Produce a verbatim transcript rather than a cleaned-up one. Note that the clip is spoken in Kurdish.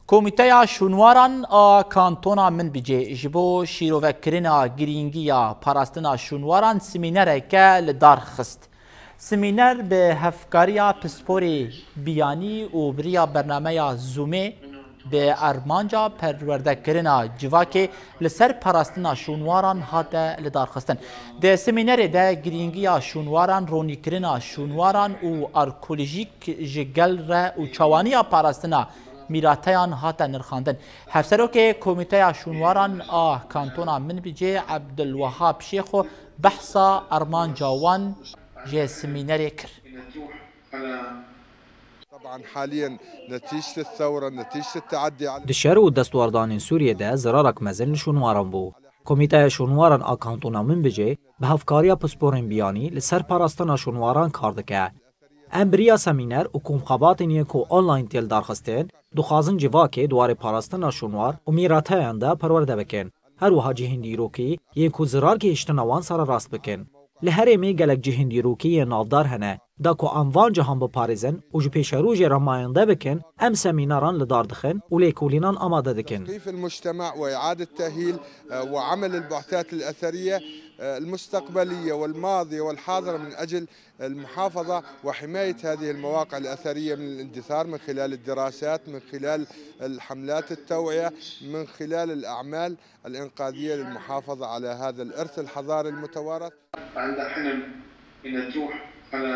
Komîteya Şûnwaran a Kantona Minbicê ji bo şîrovekirina girîngiya parastina şûnwaran simînereke li dar xist. Simîner bi hevkariya pisporê biyanî û bi riya bernameya Zoomê bi armanca perwerdekirina civakê li ser parastina şûnwaran hate lidarxistin. Di simînerê de girîngiya şûnwaran, ronîkirina şûnwaran û arkolojîk ji gel re û çawaniya parastina mîrateyan hate nirxandin. Hevserokê Komîteya Şûnwaran a Kantona Minbicê Ebdulwehab Şêxo behsa armanca wan ji simînerê kir. طبعا حاليا نتيجة الثورة نتيجة التعدي على Di şer û destwardanên Sûriyê de zirarak mezin li şûnwaran bû. Komîteya Şûnwaran a Kantona Minbicê bi hevkariya pisporên biyanî li ser parastina şûnwaran kar dike. Em bi riya semîner û komxebatên yên ku online tê lidarxistin, dixwazin civakê di warê parastina şûnwar û mîrateyan de perwerde bikin. Her wiha cihên dîrokî yên ku zirar gihîştine wan sererast bikin. Li herêmê gelek cihên dîrokî yên navdar hene. Da ku em van cihan biparêzin û ji pêşerojê re mayende bikin, em semîneran li dar dixin û lêkolînan amade dikin. تثقيف المجتمع وإعادة تأهيل، آه، وعمل البعثات الأثرية، آه، المستقبلية والماضية والحاضرة من أجل المحافظة وحماية هذه المواقع الأثرية من الاندثار من خلال الدراسات، من خلال الحملات التوعية، من خلال الأعمال الإنقاذية للمحافظة على هذا الإرث الحضاري المتوارث. عندها حلم إنها تروح على